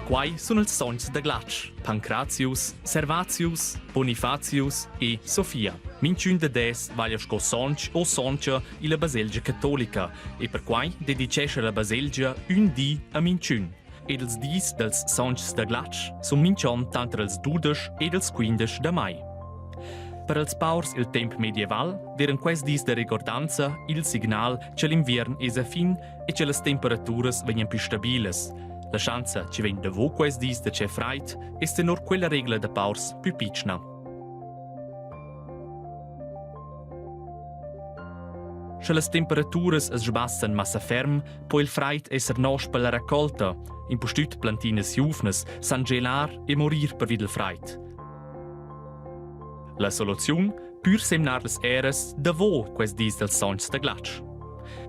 quai sun ils sonchs da glatsch, Pancratius, Servatius, Bonifatius e Sofia. Minchün dad es vaglia sco sonch o soncha illa baselgia catolica e perquai dedichescha la baselgia ün di a minchün. Ed ils dis dals sonchs da glatsch sun minch'on tanter ils 12 ed ils 15 da mai. Per els paurs il temp medieval d'eiran quests dis da regordanza il signal cha l'inviern es a fin e cha las temperaturas vegnan pü stabilas. La schanza chi vegn davo quests dis da che fraid es tenor quella regla da paurs pü pitschna. Sche las temperaturas as sbassan massa ferm, po il fraid esser nosch per la raccolta. Impustüt plantinas giuvnas san gelar e morir pervi dal fraid. La soluziun? Pür semnar las eras davo quests dis dals sonchs da glatsch.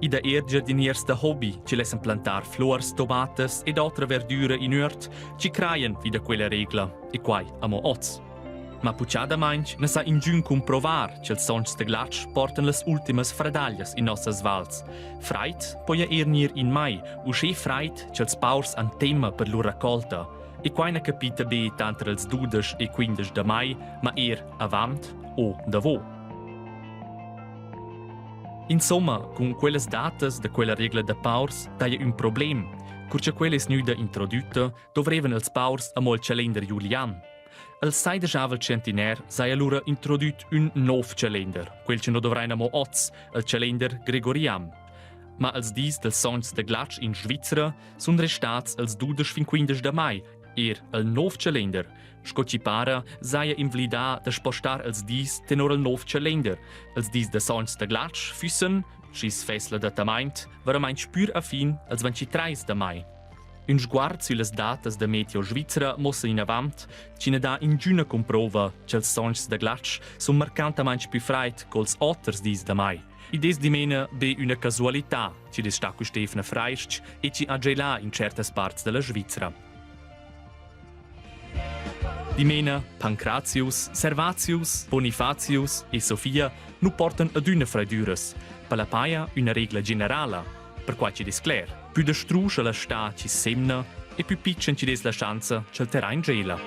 I dà eir giardiniers da hobby chi lessan plantar fluors, tomatas ed otra verdüra in üert chi crajan vi da quella regla e quai amo hoz. Ma puchadamaing na sa ingün cumprovar cha'ls sonchs da glatsch portan las ultimas fradaglias in nossas vals. Fraid poja eir gnir in mai, uschè fraid cha'ls paurs han temma per lur raccolta. E quai na capita be tanter els 12 e 15 da mai, ma er avant o davo. Insomma, cun quellas datas da quella regla da paurs daja ün problem. Cur cha quella es gnüda introdütta, dovrevan els paurs amo il chalender julian. El saidejavel tschentiner saja lura introdüt ün nov chalender, quel che no dovrain amo oz, il chalender gregorian. Ma als dis dels sonchs da glatsch in Svizra sun restats els 12 fin 15 da mai, er el nov chalender. Sco chi para, saja invlidà da spostar els dis tenor il nov chalender. Els dis da sonchs da glatsch füssen, schi's fess l'adattamaint, veramaing pür a fin als 23 da mai. Ün sguard süllas datas da Meteo Svizra muossa inavant chi na dà ingüna cumprova cha'ls sonchs da glatsch sun marcantamaing pü fraid co'ls oters dis da mai. Id es dimena be üna casualità chi'd es sta quist'eivna frais-ch e chi ha gelà in tschertas parts da la Svizra. Dimena Pancratius, Servatius, Bonifatius e Sofia nu portan adüna fraidüras, per la paja üna regla generala, perquai chi'd es cler, pü dastruscha la stà chi semna e pü pitschen chi'd es la schanza cha'l terrain gela.